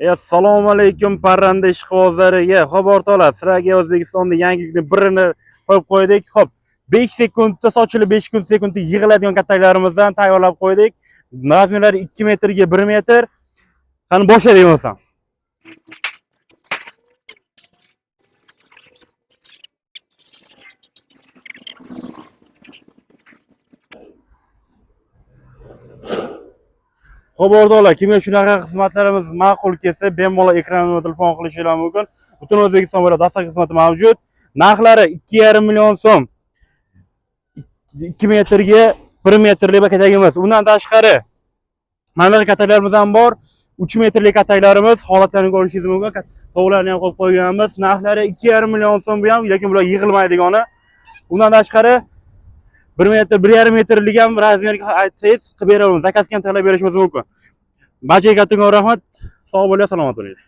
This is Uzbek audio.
Assalomu alaykum parranda ishqibozlariga. Xo'p, o'rtoqlar, sizlarga O'zbekistonda yangilikni birini qo'yib qo'ydik. Xo'p, 5 sekundda sochilib 5 sekundda yig'iladigan kataklarimizdan tayyorlab qo'ydik. Razmerlari 2 metrga 1 metr. Qani boshlaylik bo'lsam. Xo'p, o'rtoqlar, kimga shunaqa xizmatlarimiz ma'qul kelsa, bemalol ekranga telefon qilishingiz mumkin. Butun O'zbekiston bo'ylab dastak xizmati mavjud. Narxlari 2,5 million so'm. 2 metrga 1 metrlik katakimiz. Undan tashqari mana bunaqa kataklarimiz ham bor. 3 metrlik kataklarimiz holatlarini ko'rishingiz mumkin. Tovuqlarni ham qo'yib qo'yganmiz. Narxlari 2,5 million so'm bu ham, lekin bular yig'ilmaydigani. Undan tashqari 1 metr, 1,5 metrlik ham razmerga aytsangiz qilib beramiz. Zakazga ham tanlab berishimiz mumkin. Barchaga kattakon rahmat. Sog' bo'linglar, salomat bo'linglar.